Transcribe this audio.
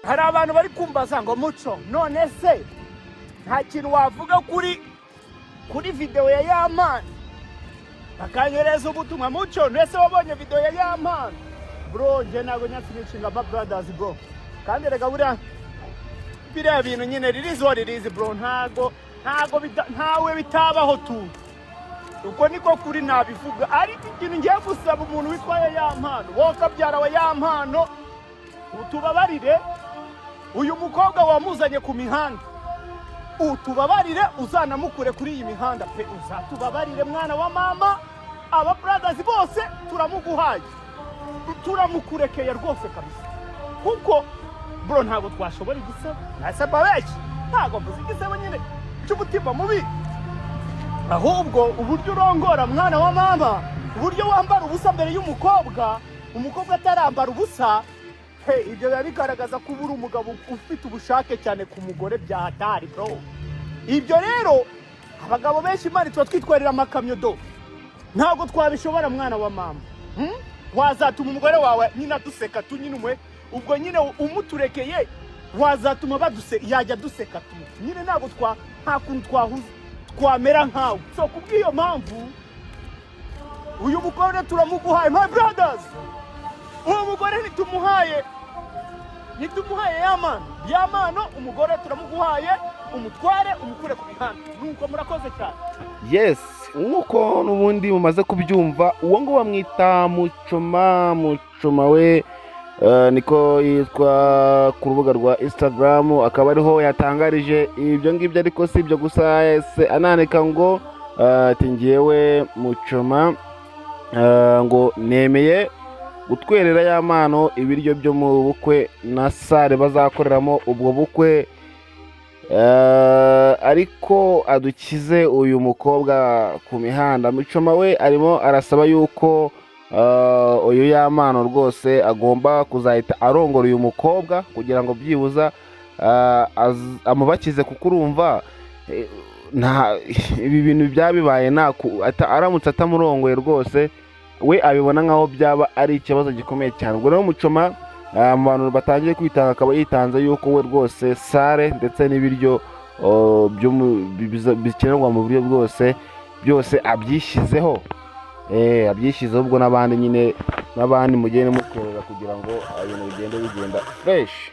Hari abantu bari kumbaza ngo: "Muco, none se nta kintu wavuga kuri videwo ya Yampano?" Bakanyohereza ubutumwa: "Muco, mbese wabonye videwo ya Yampano?" Bro, njye ntabwo nyasinishinga ba brothers, bro. Kandi reka, buriya biriya bintu nyine ririzi wa ririzi, bro, ntago ntawe bitabaho tu. Uko niko kuri nabivuga. Ariko ikintu ngiye gusaba umuntu witwaye Yampano, wowe kabyara wa Yampano, utubabarire, uyu mukobwa wamuzanye ku mihanda, utubabarire, uzanamukure kuri iyi mihanda pe. Uzatubabarire, mwana wa mama. Aba brothers bose turamuguhaye, turamukurekeye rwose kabisa, kuko bro, ntabwo twashobora igisebo. Nase mbabeshye? Ntabwo mvuze igisebo nyine cy'umutima mubi, ahubwo uburyo urongora, mwana wa mama, uburyo wambara ubusa mbere y'umukobwa, umukobwa atarambara ubusa, he, ibyo biba bigaragaza ko uba uri umugabo ufite ubushake cyane ku mugore bya hatari, bro. Ibyo rero abagabo benshi, Imana, tuba twitwarira amakamyo do, ntabwo twabishobora, mwana wa mama. Wazatuma umugore wawe nyine aduseka tu. Nyine umwe ubwo nyine umuturekeye, wazatuma baduse, yajya duseka tu nyine. Ntabwo nta kuntu twahuza twamera nkawe. So kubw'iyo mpamvu, uyu mugore turamuguhaye, my brothers. Uwo mugore ntitumuhaye Yampano. Yampano, umugore turamuguhaye, umutware, umukure ku mihanda. Nuko murakoze cyane. Yes, nk'uko n'ubundi mumaze kubyumva, uwo nguwo bamwita Mucoma. Mucoma we niko yitwa ku rubuga rwa Instagram, akaba ariho yatangarije ibyo ngibyo. Ariko si ibyo gusa, yahise anandika ngo ati: "Ngewe Mucoma ngo nemeye gutwerera Yampano ibiryo byo mu bukwe na salle bazakoreramo ubwo bukwe, ariko adukize uyu mukobwa ku mihanda." Mucoma we arimo arasaba yuko uyu Yampano rwose agomba kuzahita arongora uyu mukobwa kugira ngo byibuza amubakize, kuko urumva nta ibi bintu byaba bibaye aramutse atamurongoye rwose, we abibona nk'aho byaba ari ikibazo gikomeye cyane. Ubwo rero Mucoma mu bantu batangiye kwitanga, akaba yitanze yuko we rwose salle ndetse n'ibiryo bikenerwa mu buryo bwose byose abyishyizeho. Abyishyizeho. Ubwo n'abandi nyine, n'abandi mugende mutwerera kugira ngo ibintu bigende bigenda fresh.